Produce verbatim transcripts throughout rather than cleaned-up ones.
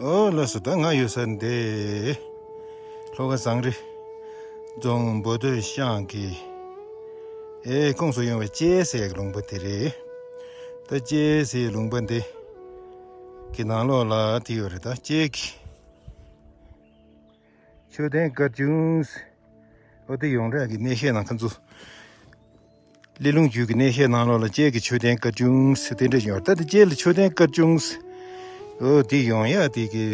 ཨོ་ལགས་སོ། ད་ང་ཡོད་ས་འདི་ལྷོ་ཁ་བཟང་རི་རྫོང་འབོ་སྟོད་ཤང་གི་ཨེ་ཁོངས་སུ་ཡོང་བའི་ལྕེ་ཟེར་ཡག་ལུང་པ་དེ་རེད། ད་ལྕེ་ཟེར་ལུང་པ་འདི་གི་ནང་ལོགས་ལ་དེ་ཡོད་རེད། ད་ལྕེ་གི་མཆོད་རྟེན་དཀར་ཆུང་། ཨོ་དེ་ཡོངས་གྲགས་ཀྱི་གནས་བཤད་ནང་ཁ་ཚུ། གླེ་ལུང་རྒྱུད་ཀྱི་གནས་བཤད་ནང་ལོགས་ལ་ལྕེ་གི་མཆོད་རྟེན་དཀར་ཆུང་ཟེར་དེ་འདྲ་ཡོད། ད་དེ་ལྕེ་ལ་མཆོད་རྟེན་དཀར་ཆུང་ཟེར། ཨོ་དེ་ཡོང་ཡག་དེ་གི་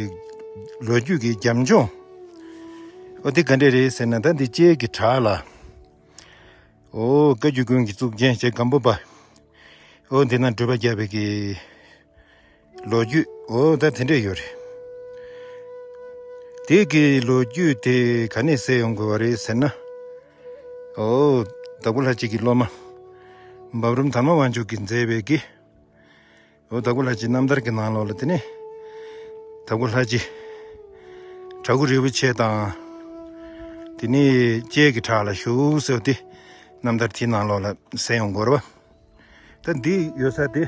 ལོ་རྒྱུས་ཀྱི་རྒྱབ་ལྗོངས། ཨོ་དེ་ག་འདྲ་རེད་ཟེར་ན། ད་འདི་ལྕེ་གི་བྲག་ལ། ཨོ་བཀའ་བརྒྱུད་ཀུན་གྱི་གཙུག་རྒྱན་ལྕེ་སྒམ་པོ་པ། ཨོ་འདི་ན་སྒྲུབ་པ་བརྒྱབ་པའི་གི་ལོ་རྒྱུས། ཨོ་ད་དེ་འདྲ་ཡོད་རེད། དེ་གི་ལོ་རྒྱུས་དེ་ག་ནས་གསལ་ཡོང་དགོས་པ་རེད་ཟེར་ན། ཨོ་དྭགས་པོ་ལྷ་རྗེ་གི་སློབ་མ་འབའ་རོམ་དར་མ་དབང་ཕྱུག་གིས་མཛད་པའི་གི། ཨོ་དྭགས་པོ་ལྷ་རྗེ་རྣམ་ཐར་གྱི་ནང་ལོགས་ལ་དེ་ནས་དྭགས་པོ་ལྷ་རྗེ་བྲག་སྐུ་རིན་པོ་ཆེ་དང་། དེ་ནས་ལྕེ་གི་བྲག་ལ་བཞུགས་ཟེར་བ་དེ་རྣམ་ཐར་དེའི་ནང་ལོགས་ལ་གསལ་ཡོང་དགོས་རེད་པ། ད་འདི་ཡོད་ས་དེ་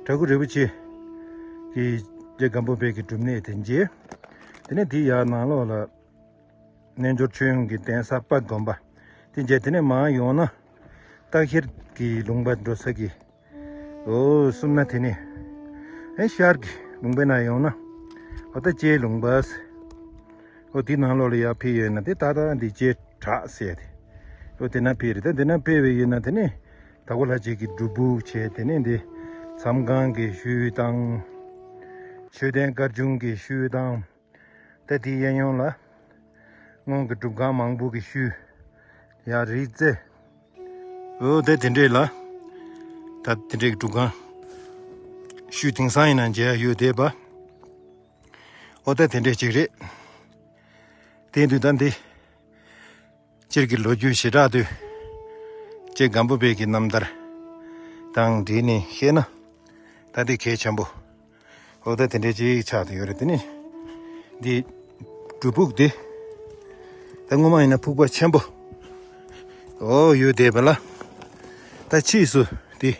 བྲག་སྐུ་རིན་པོ་ཆེ་གི་ལྕེ་སྒམ་པོ་པའི་གི་སྒྲུབ་གནས་དེ་མཇལ། དེ་ནས་དེ་ཡར་ནང་ལོགས་ལ་རྣལ་འབྱོར་ཆོས་དབྱིངས་ཀྱི་གདན་ས་དཔལ་སྒོམ་པ་དེ་མཇལ། དེ་ནས་མར་ཡོང་ན་སྟག་ཤར་གྱི་ལུང་པ་འགྲོ་ས་གི། ཨོ་གསུམ་ན་དེ་ནས་ཨེ་ཤར་གྱི་ལུང་པའི་ནང་ཡོང་ན་ཨོ་ད་ལྕེ་ལུང་པ་ཟེར། ཨོ་དེ་ནང་ལོགས་ལ་ཡར་ཕེབས་ཡོད་ན་དེ་ད་ལྟ་འདི་ལྕེ་བྲག་ཟེར་དེ། ཨོ་དེ་ན་ཕེབས་རེད། ད་དེ་ན་ཕེབས་པའི་ཡོད་ན་དེ་ནས་དྭགས་པོ་ལྷ་རྗེ་གི་སྒྲུབ་ཕུག་བྱས། དེ་ནས་འདི་མཚམས་ཁང་གི་ཤུལ་དང་། མཆོད་རྟེན་དཀར་ཆུང་གི་ཤུལ་དང་། ད་དེའི་གཡས་གཡོན་ལ་སྔོན་གྱི་སྒྲུབ་ཁང་མང་པོ་གི་ཤུལ། ཡར་རི་རྩེ། ཨོ་ད་དེ་འདྲས་ལ། ད་དེ་འདྲས་ཀྱི་སྒྲུབ་ཁང་ཤུལ་དེང་སང་ཡིན་ན་མཇལ་ཡག་ཡོད་བསྡད་པ། ཨོ་ད་དེ་འདྲས་ཅིག་རེད། དེ་དུས་ད་འདི་སྤྱིར་གྱི་ལོ་རྒྱུས་ཞེ་དྲག་དུས་ལྕེ་སྒམ་པོ་པའི་གི་རྣམ་ཐར་དང་འབྲེལ་ནས་བཤད་ན། ད་འདི་གལ་ཆེན་པོ། ཨོ་ད་དེ་འདྲས་ཅིག་ཆགས་བསྡད་ཡོད་རེད། དེ་ནས་འདི་སྒྲུབ་ཕུག་འདི་ད་སྔོན་མ་ཡིན་ན་ཕུག་པ་ཆེན་པོ་ཨོ་ཡོད་བསྡད་པ་ལ། ད་ཕྱིས་སུ་འདི་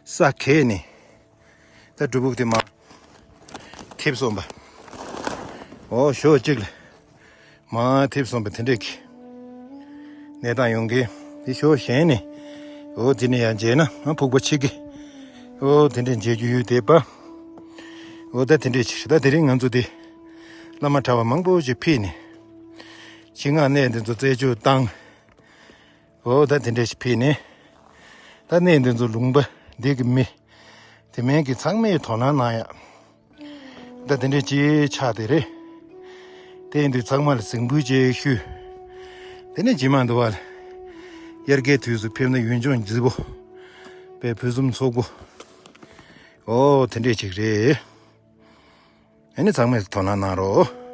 ས་གས་ནས་ད་སྒྲུབ་ཕུག་འདི་མར་ཐེབས་སོང་པ། ཨོ་ཞོ་གཅིག་ལ། མར་ཐེབས་སོང་པ་དེ་འདྲས་ཀྱི་གནས་སྟངས་ཡོང་གི། དེ་ཕྱོགས་གཞན་ནས་ཨོ་དེ་ནས་ཡར་མཇལ་ན་ཨ་ཕུག་པ་ཆེ་གི། ཨོ་དེ་འདྲས་མཇལ་རྒྱུ་ཡོད་བསྡད་པ། ཨོ་ད་དེ་འདྲས་ཅིག་ད་དེ་རིང་ང་ཚོ་དེ་བླ་མ་གྲྭ་པ་མང་པོ་ཞིག་ཕེབས་ནས་ཕྱི་ནང་གནས་འདི་ཚོ་རྩད་གཅོད་བཏང་། ཨོ་ད་དེ་འདྲས་ཞིག་ཕེབས་ནས་ད་གནས་འདི་ཚོ་ལུང་པ་འདི་གི་མི་དེ་མིན་གྱི་ཚང་མས་དོ་སྣང་གནང་ཡག་ད་དེ་འདྲས་ཅིག་ཆགས་བསྡད་རེད། དེ་ཡིན་དུས་ཚང་མ་ལ་གཟིགས་འབུལ་ཅིག་ཞུས། དེ་ནས་རྗེས་མ་འདི་བ་ལ་དབྱར་ཁའི་དུས་སུ་ཕེབས་ན་ཡུལ་ལྗོངས་མཛེས་པོ་དཔེ་ཕུན་སུམ་ཚོགས་པོ་ཨོ་དེ་འདྲས་ཅིག་རེད། ཨ་ནི་ཚང་མས་དོ་སྣང་གནང་རོགས།